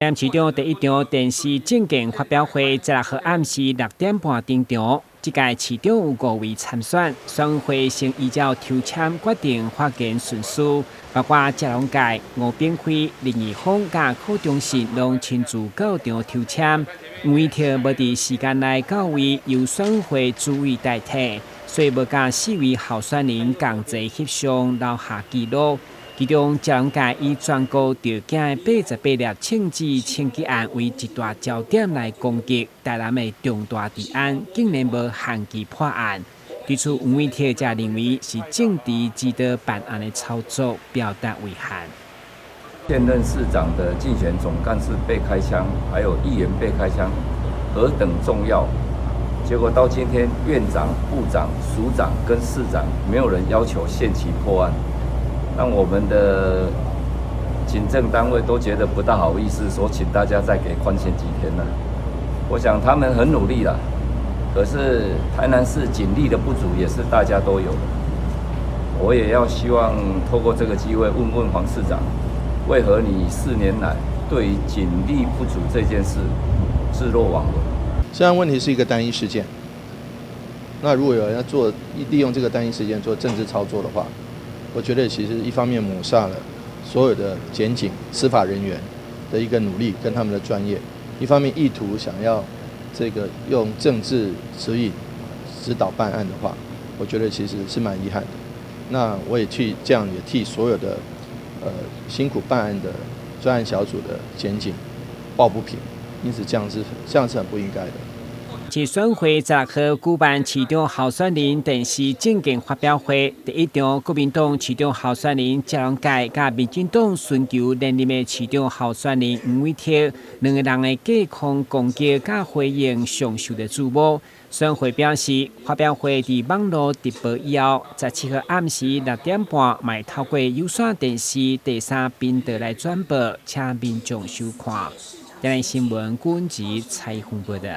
台南市長第一場電視政見發表會，16號暗時6點半登場。這屆市長有五位參選，選委會先依照抽籤決定發言順序，包括謝龍介、吳秉叡、林義峰佮柯忠信，攏親自到場抽籤。黃偉哲無佇時間內到位，由選委會主委代替，所以無佮四位候選人仝齊翕相留下記錄。其中，謝龍介以全國著驚的88粒銃子槍擊案為一大焦點來攻擊台南的重大治安，竟然無限期破案。對此，黃偉哲則認為是政治指導辦案的操作，表達遺憾。現任市長的競選總幹事被開槍，還有議員被開槍，何等重要！結果到今天，院長、部長、署長跟市長，沒有人要求限期破案。讓我們的警政單位都覺得不大好意思，說請大家再給寬限幾天了。我想他們很努力了，可是台南市警力的不足也是大家都有的。我也要希望透過這個機會問問黃市長，為何你4年來對於警力不足這件事置若罔聞？雖然問題是一個單一事件，那如果有人要做利用這個單一事件做政治操作的話，我覺得其實一方面抹煞了所有的檢警、司法人員的一個努力跟他們的專業，一方面意圖想要這個用政治指引指導辦案的話，我覺得其實是蠻遺憾的。那我也去這樣也替所有的辛苦辦案的專案小組的檢警抱不平，因此這樣是很不應該的。市選會十六號舉辦市長候選人電視政見發表會，第一場國民黨市長候選人謝龍介佮民進黨尋求連任的市長候選人黃偉哲，兩个人的隔空攻擊佮回應上受著矚目。選會表示，發表會佇網路直播以後，17號暗時6點半，嘛會透過有線電視第三頻道來轉播，請民眾收看。台南新聞君子採訪報道。